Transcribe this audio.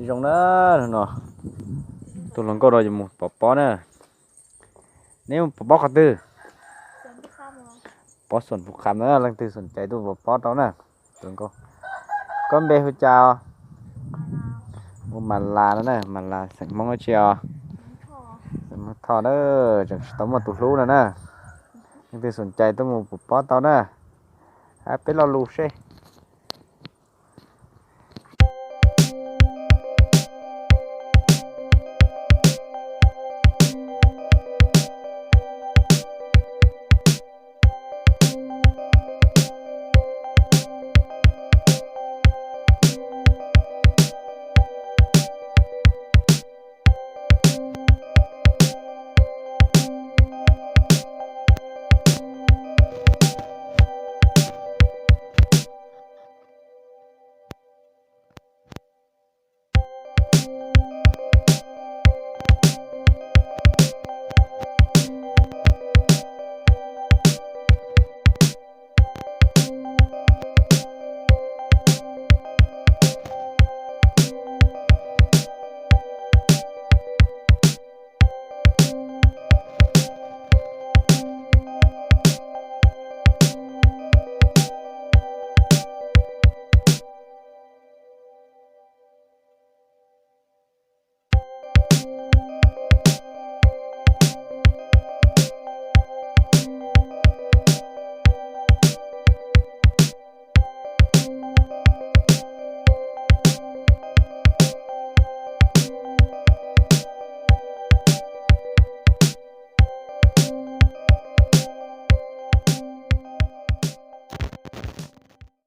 Zoo na, no tus hluas nkauj no yuav mus pov pob na. Neb mus pov pob qhov twg? Pov xoom pus kham na, leej twg xoom cai tuaj mus pov pob tau na. Tus nkauj, koj npe hu cas os? Hu Mas Las no na, Mas Las xeem Hmoob dab tsi os? Xeem Hmoob Thoj na, tseem tsis tau muaj tus hlub no na. Leej twg xoom cai tuaj mus pov pob tau na. Hab peb lo lus seb.